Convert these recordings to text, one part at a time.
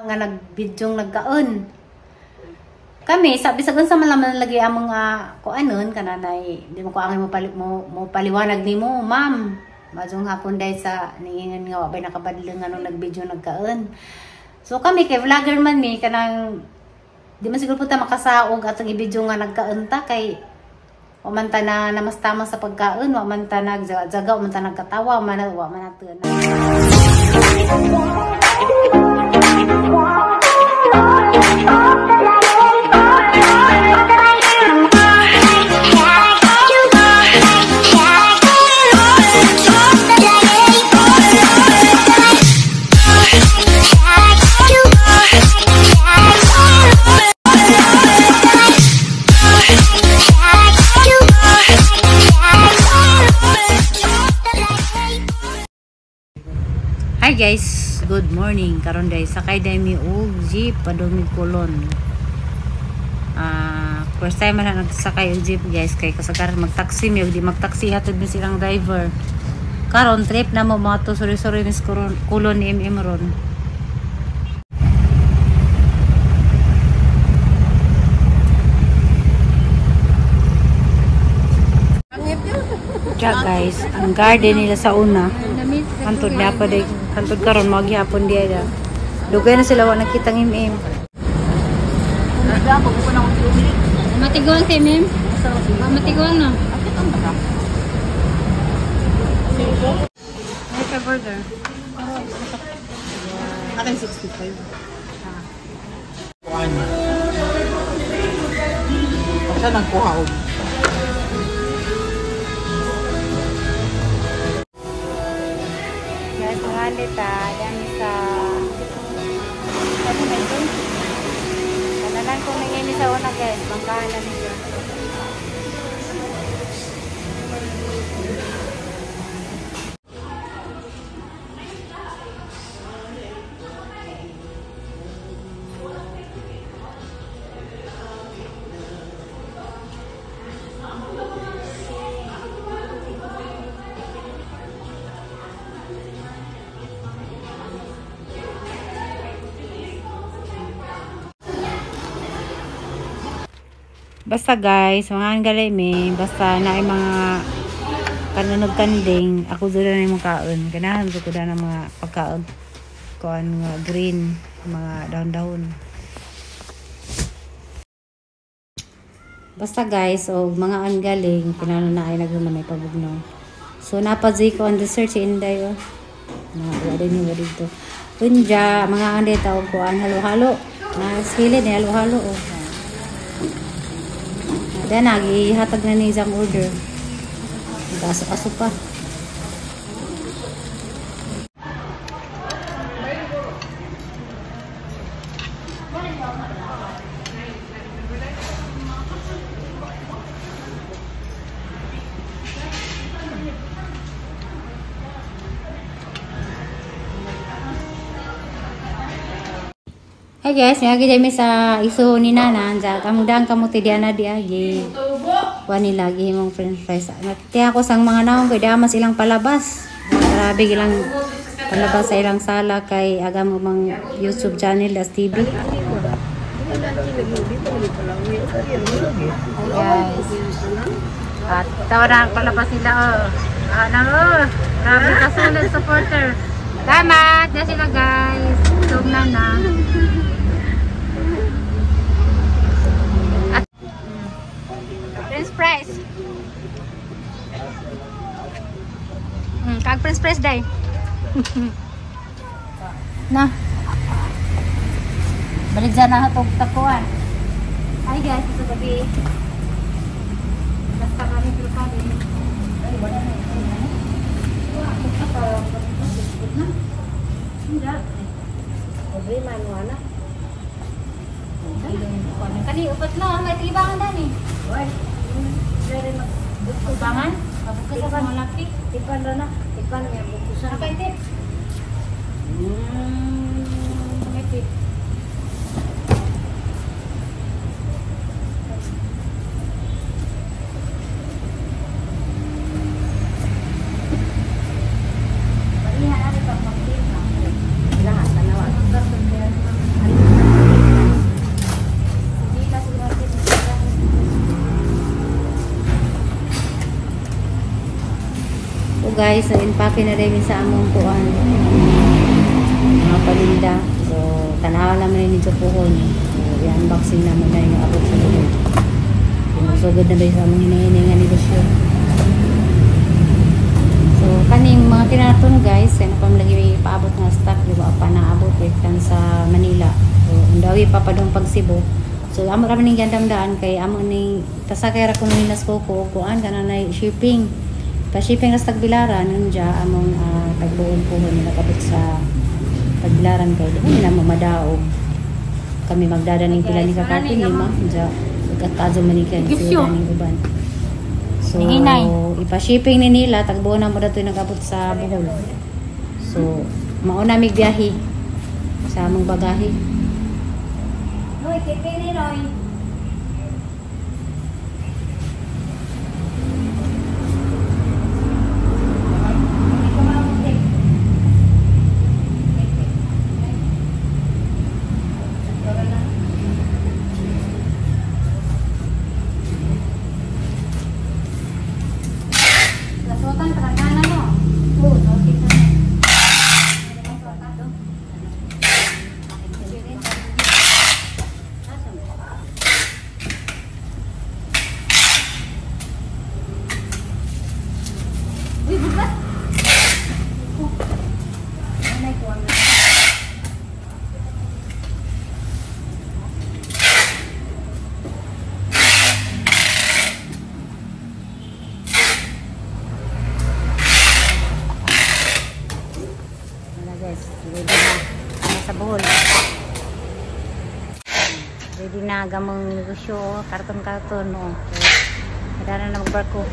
Nga nagbidyong nagkaon. Kami sa bisag unsa man lang lagi ang mga kuanon kananay di mo ko angay mo paliwanag nimo, ma'am. Maayong hapon dahil sa niingon nga wa bay nakabadlong nga nung nagbidyo nagkaon. So kami kay vlogger man mi kanang di man siguro punta makasaog atong i-video nga nagkaon ta kay wa man ta na namastama sa pagkaon, wa man ta nagjaga, wa man ta nagkatawa, wa man na. Hi guys, good morning. Karon day sakay day mi og jeep padung Colon. First time man nagsakay og jeep guys kay kasagaran magtaxi mi og di magtaxi hatod mi silang driver. Karon trip na mo mga to suri-suri mis Colon ni MM ron. Ja guys, ang garden nila sa una. Hantod na pa day, hantod karon magyapon diya da. Dugay na sila wa nakitang MM. Matiguang si MM. Matiguang no. May ka burger. Akin 65. Siya nagkuha og. Guys, mahalit dami sa ano ba ito? Kanalan kong nangini sa una guys, bangkahan na nila. Basta guys, mga anggalay mi, basta na ay mga kanunog kanding, ako doon na yung kaon. Ganahan ko na ng mga pagkaon. Kuan nga green, mga dahon-dahon. Basta guys, og mga anggaling, kinano na ay naghuman may pabugnaw. So napadzi ko on dessert si Inday oh. Na wala din yung dito. Unja, mga anday tawag ko ang halo-halo. Na silid ni halo-halo oh. Dan nagihatag na ni isang order. Aso-aso pa. Hi guys, niagi dami sa iso ni Nana. Kamudang kamuti diana diagi. Kuha nila lagi mong french fries. Nakita ako sang mga naong kay damas ilang palabas. Grabe ilang palabas sa ilang sala kay agam mang YouTube channel das TV. Guys. At tawa na ang palabas nila oh. Ano oh. Grabe kasunod supporter. Salamat na sila guys. Tug na na. French fries. Kag French fries day. Na. Balik dyan na hatog takuan. Hi guys, ito gabi. Basta kami pero kami. Ay, wala na ito. Problema ano ana? Kani upat na may tibangan dani. Oy. Tibangan? Pabukas sa malaki. Tipan ra na. Tipan nga bukusan. Nakay tip. May tip. Lahat tanawa. guys, so impake na rin sa among kuan mga paninda. So tanawa naman ninyo puhon. So i-unboxing naman na yung abot sa loob. Sugod na ba sa among hinahinay nga negosyo. So kaning mga kinaton guys, kaya na lagi may paabot nga stock, di ba? Pa naabot kan sa Manila. So ang dawi pa padung pag Cebu. So amo ra man ning gandamdaan kay amo ning pasakay ra kuno ni Nas Coco kuan kana nay shipping. Pa-shipping ra sa Tagbilaran nandya among tagbuon po nila kabot sa Tagbilaran kay di ba nila mamadaog. Kami magdadaning pila ni kakapin lima dya pagkatazo man ni kay sila ning uban. So ipa-shipping ni nila tagbuon na mo datoy nagabot sa Bohol. So mauna mig biyahe sa among bagahe. Noy, kipini Noy. Sa Bohol. Ready na gamong negosyo, karton-karton, oh. Madara na magbarko.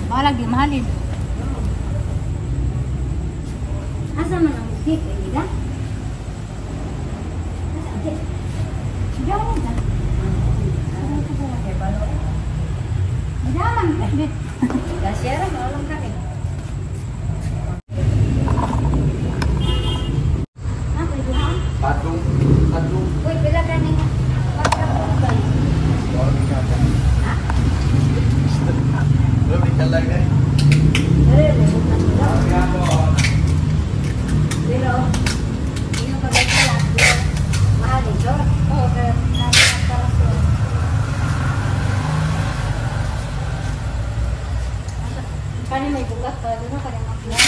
Mahalin, mahalin. Asa man ang cake, Ida? Asa ang cake? Sigaw na. Ida man, bit. Gasyera, maulong kami. Ah, pwede ha? Tatlong, tatlong. Uy, pila ka ning pagkakulay. Ha? Kani may bugat pa doon kani magbuhat.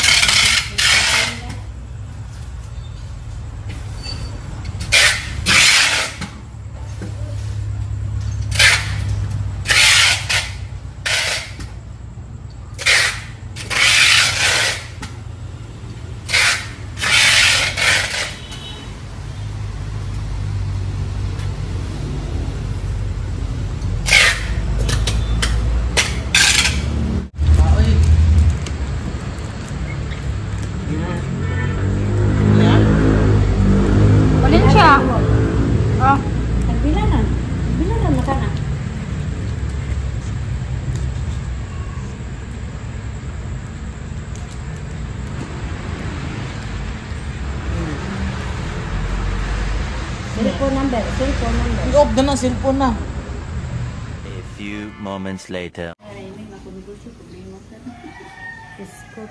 Cellphone number, cellphone number. I-off na na cellphone na. A few moments later.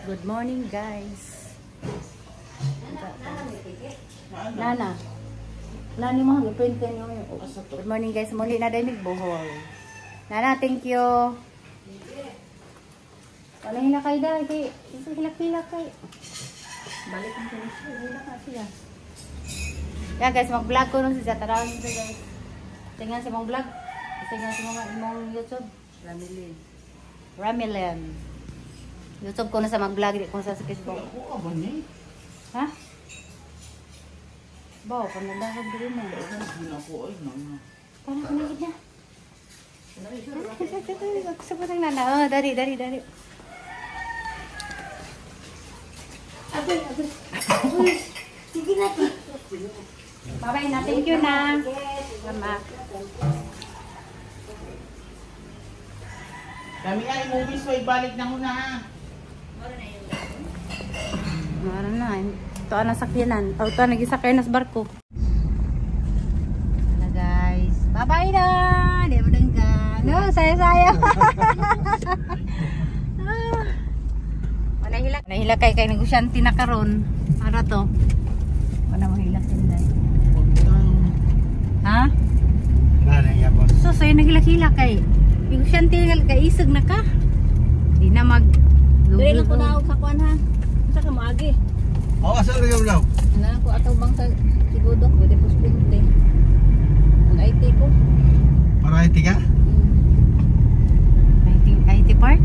Good morning, guys. Nana. Nani mo print niyo. Good morning, guys. Muli na dahil Bohol. Nana, thank you. Wala hila kay dahil. Kay, hila kay. Balik ang siya. Hila ka siya. Yeah, guys, mag-vlog ko nung si Jatarawan dito, guys. Tingnan sa mong vlog. Tingnan sa mga imong YouTube. Ramilin. Ramilin. YouTube ko na sa mag-vlog, di ko sa Facebook. Ako ba ni? Ha? Ba, pananda ko diri mo. Ako ay nana. Parang kanagid na. Gusto ko nang nana. Oh, dari, dari, dari. Agoy, agoy. Uy, sige na. Bye-bye na. Thank you na. Salamat. Kami ay movies way balik na huna ha. Meron na. Ito ang nasakyanan. O, ito ang nagisakay na sa barko. Ano guys. Bye-bye na! Di ba dangka? No, saya-saya. Wala hilak. Nahilak kay kay negosyante na karon. Para to. Wala mo hilak din. Ha? So, sa'yo naghilak-hilak kay. Negosyante kay isog na ka. Di na mag... Dili lang ko na sa kuan ha. Unsa ka moagi? Oh, asa lagi mo? Ano ko ataw bang sa Sigudo, pwede po sprinte. Ang IT ko. Para IT ka? IT part?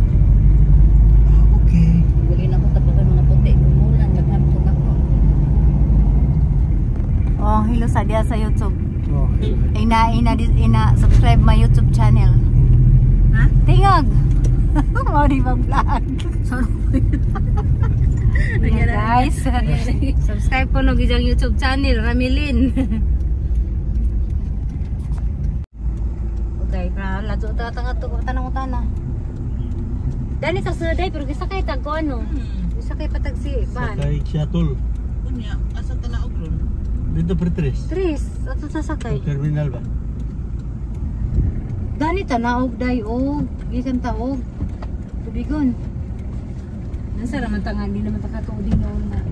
Okay. Guli na ko tabakan mga puti, gumulan naghapon ako. Oh, hello sa diya sa YouTube. Oh. Ina ina ina subscribe my YouTube channel. Ha? Tingog. Mao di ba vlog? Sorry. Yeah, guys, subscribe ko nog isang YouTube channel, Ramilin. Okay, pra ladyo ta ta to tanong utana. Dani ta sa day pero gisa kay tag ko ano. Gisa kay patag si ban. Sakay shuttle. Unya, asa tanaog ron? Dito per tres. Tres, ato sasakay. Terminal ba? Dani tanaog day og gikan taog. Tubigon. Nasa raman ta nga hindi naman ta katuo din noon na.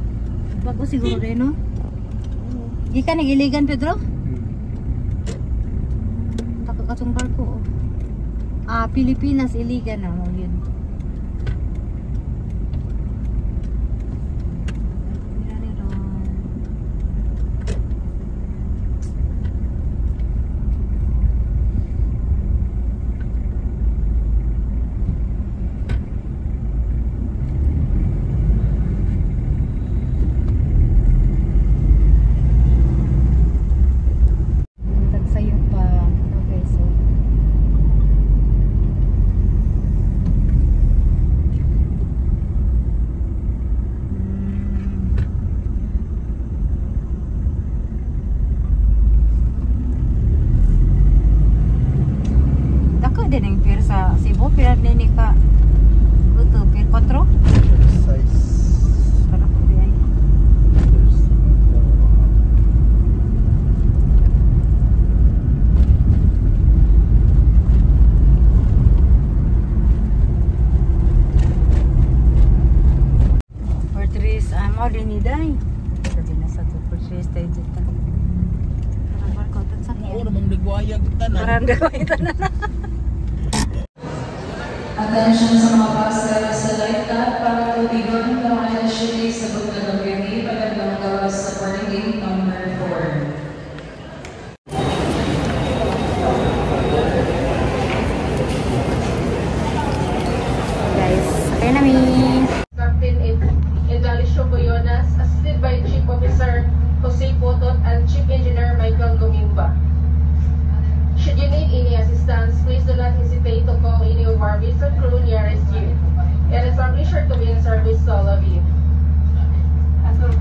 Bago siguro rin no. Gikan nagiligan Pedro? Tako katong barko. Oh. Ah, Pilipinas Iligan na mo yun. Tagsayo pa. Okay, so Dako din ang pier sa Cebu, pier ni ka. Ito, pier 4. Size. Para ko di ay. Portris, mo din ni day. Sabi na sa to, portris tayo dito. Parang barko sa Mao ra mong nagwayag tanan. Parang gawin tanan. Attention sa mga pasahero sa Lifecat para tubigon Carolina City sa Bugtong Gabi, magandang oras sa boarding gate number 4. Guys, sakay namin. Captain Indalicio Boyonas, assisted by Chief Officer Jose Potot and Chief Engineer Michael Gumimba. Should you need any assistance, please do not hesitate to call any of our vessel crew nearest you. It is our pleasure to be in service to all of you.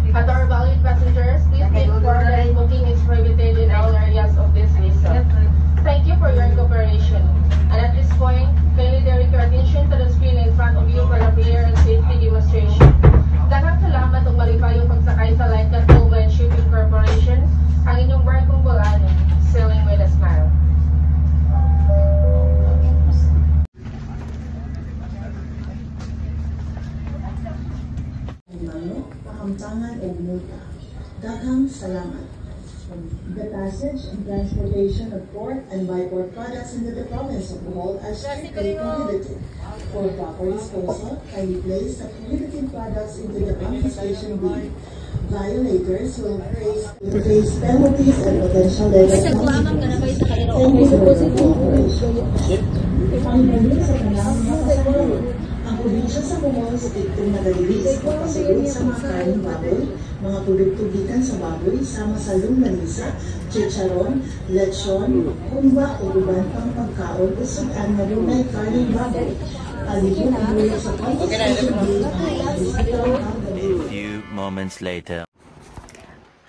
And our valued passengers, please be informed that smoking is prohibited in all areas of this vessel. Thank you for your cooperation. And at this point, kindly direct your attention to the screen in front of you for the prayer and safety demonstration. Daghang salamat ug malipayong pagsakay sa Lightcat Mobile Shipping Corporation, ang inyong barkong Bolano. Kapampangan og multa. Daghang salamat. The passage and transportation of pork and by-pork products into the province of Bohol are strictly prohibited. For proper disposal, kindly place the prohibited products into the confiscation bin. Violators will face penalties and potential legal consequences. Thank you for your cooperation. Panginoon sa tanang mga pasahero, ang probinsya sa Bohol striktong nagalilis o pasugod sa mga karneng baboy, mga produkto gikan sa baboy, sama sa longganisa, chicharon, lechon, humba o uban pang pagkaon o sud-an nga dunay karneng baboy. Palihog ihulog sa confiscation bin ang mga bisitaw ang A few moments later.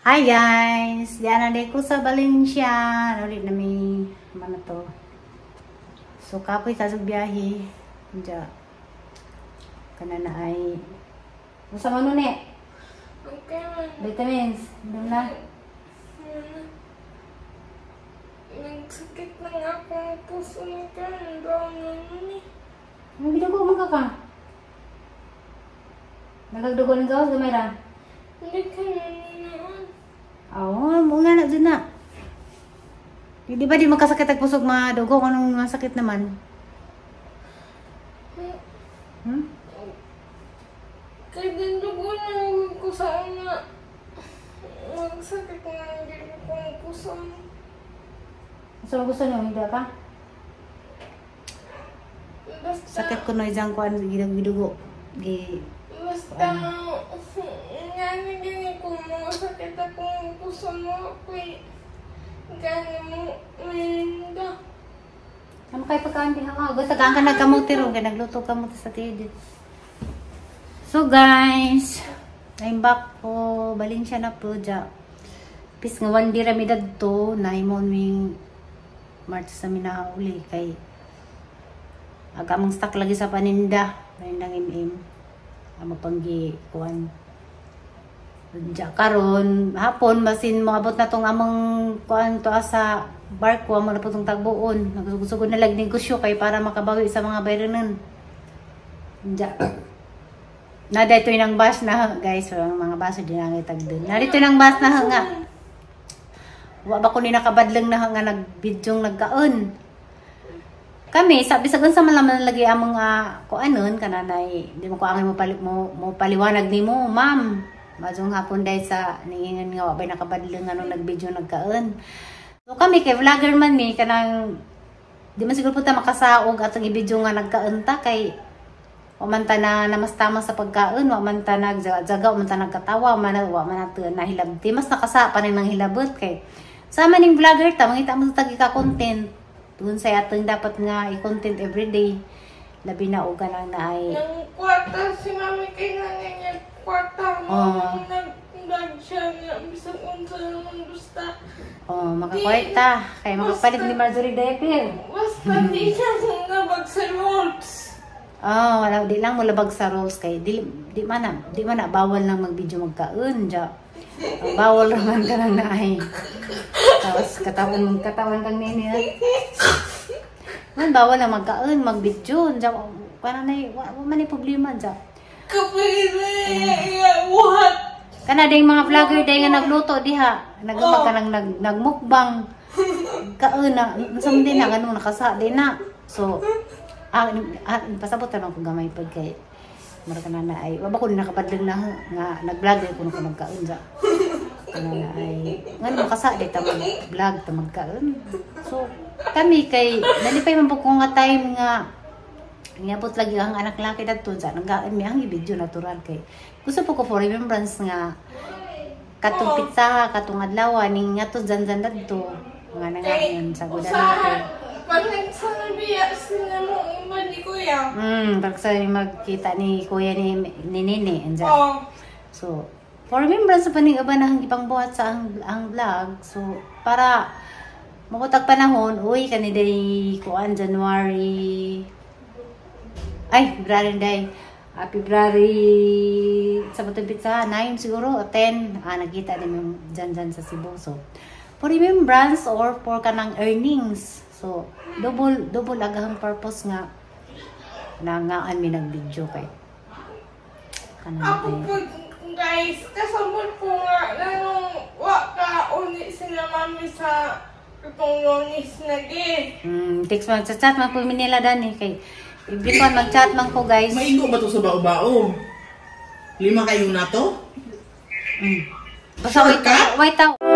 Hi guys! Diyan na ko sa Valencia. Ulit na may ano to. So kapoy ta sa biyahe. Diya. Kana na ay Unsa man nun eh? Okay man. Vitamins. Inom na. Nagsakit na nga akong puso ni Karen. Bawal na nun eh. Ang gidugo man ka ka. Nagagdugo ng gawas gamay ra. Hindi ka naninaan. Oo, mo nga na dyan na. Di ba di magkasakit ang pusog madugo? Anong masakit naman? Hmm? Kaya dugo na ko sa una. Magsakit na hindi ko ang puso. So gusto niyo, hindi ka? Basta, Sakit ko no isang kuan gidugo. Gi Basta, nga ni gani ko mo sakit akong puso mo. Kaya, gani mo, merinda. Ano kay pagkaan diha ka? Gusto ka ka nagkamuti ron kay nagluto ka mo sa tidit. So guys, I'm back po. Valencia na po dya. Pis nga one day rami dadto na imon ming March sa minauli kay aga among stock lagi sa paninda, panindang MM. Amo panggi kuan. Diya karon hapon basin moabot na tong among kuan to sa barko, amo na po tong tagbuon. Nagsugod na lag negosyo kay para makabawi sa mga bayranan. Diya. Na dito yung bus na guys, ang mga bus di na tagdun. Narito nang bus na nga. Wa ba ko ni nakabadlang na nga nagbidyong nagkaon. Kami sabi sa unsa man laman lagi ang mga kuanon kananay di mo ko angay mo paliwanag nimo, ma'am. Maayong hapon dahil sa niingon nga wa bay nakabadlang ano nagvideo nagkaon. So kami kay vlogger man mi, kanang di man siguro po ta makasaog atong i-video nga nagkaon ta kay wa man ta na namastama sa pagkaon, wa man ta nagjaga, wa man ta nagkatawa, wa man na nahilabti. Mas nakasa pa rin ng hilabot kay sa maning vlogger ta mangita mo sa tagi ka content tun sa atong dapat nga i-content everyday, labi na og kanang naay Nang kwarta si mami kay nangingil kwarta mo. Oo. Nag-vlog siya nga bisag unsa naman basta. Oh, makakwarta kay makapalit ni Marjorie diaper. Basta di siya nabag sa rules. Oh, wala, di lang mo labag sa rules kay di man na bawal lang mag-video magkaon ja. Ang bawal raman ka lang naay. Tapos katawan katawan kang nini ha. Man bawal lang magkaon, mag-video ja. Kana nay wa man ni problema ja. Kapag what? Kana ding mga vlogger day nga nagluto diha, nagumag ka nang nagmukbang. Kaon na, unsa man din na ganun nakasa din na. So, pasabot na ko gamay pag kay mura ka na na ay wa ba ko nakabadlang na nga nag-vlog ay kuno ko magkaon ja. Kana na ay ngano makasa di ta mag-vlog ta magkaon. So, kami kay nalipay man po ko nga time nga niabot lagi ang anak laki dadto sa nagkaon mi ang video natural kay gusto po ko for remembrance nga katong pizza katong adlaw ning ngato zanzan dadto nga nangayon sa gudan natin. Panig sa nabiya sila mo uban ni kuya. Pag sa magkita ni kuya ni Nene andiyan. Oh. So, for remembrance pa ning uban ang ipangbuhat sa ang vlog. So, para makutag panahon, uy, kani day kuan January, ay, February day. February sa Batong Pizza, 9 siguro, o 10. Nagkita din yung dyan sa Cebu. So, for remembrance or for kanang earnings. So, double, double agahang purpose nga nangaan mi nag-video kay kanang Ako ay pag Guys, kasabot ko nga na nung wa ka uni sila mami sa itong Lunes na di. Text man sa chat man po mi nila dani kay every kon mag-chat man ko, guys. Maigo ba to sa bao-bao? Lima kayo na to? Basta Sure ka? wait, wait.